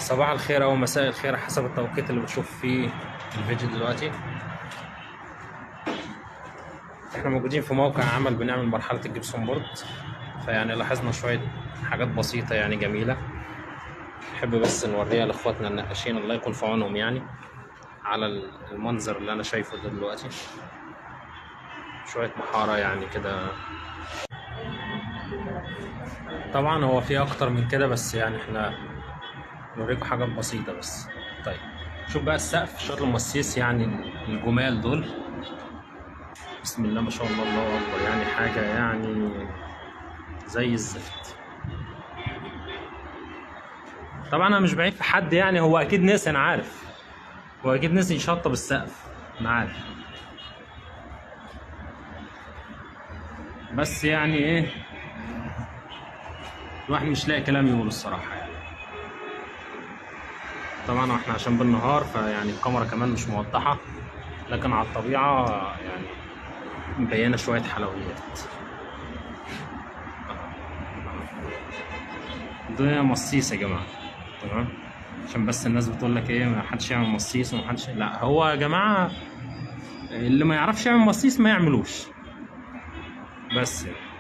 صباح الخير او مساء الخير حسب التوقيت اللي بتشوف فيه الفيديو دلوقتي. احنا موجودين في موقع عمل بنعمل مرحلة ال gypsum board، فيعني لاحظنا شوية حاجات بسيطة يعني جميلة، نحب بس نوريها لاخواتنا النقاشين الله يكون في عونهم يعني على المنظر اللي انا شايفه ده دلوقتي. شوية محارة يعني كده، طبعا هو في اكتر من كده بس يعني احنا نوريكم حاجات بسيطة بس. طيب شوف بقى السقف شغل المصيص يعني الجمال دول، بسم الله ما شاء الله الله اكبر، يعني حاجة يعني زي الزفت. طبعا انا مش بعيب في حد يعني، هو اكيد نسي، انا عارف هو اكيد نسي يشطب السقف، انا عارف، بس يعني ايه الواحد مش لاقي كلام يقوله الصراحة يعني. طبعا احنا عشان بالنهار فيعني الكاميرا كمان مش موضحة، لكن على الطبيعة يعني مبينة شوية حلويات. الدنيا مصيص يا جماعة، تمام؟ عشان بس الناس بتقول لك ايه ما حدش يعمل مصيص وما حدش، لا هو يا جماعة اللي ما يعرفش يعمل مصيص ما يعملوش بس يعني.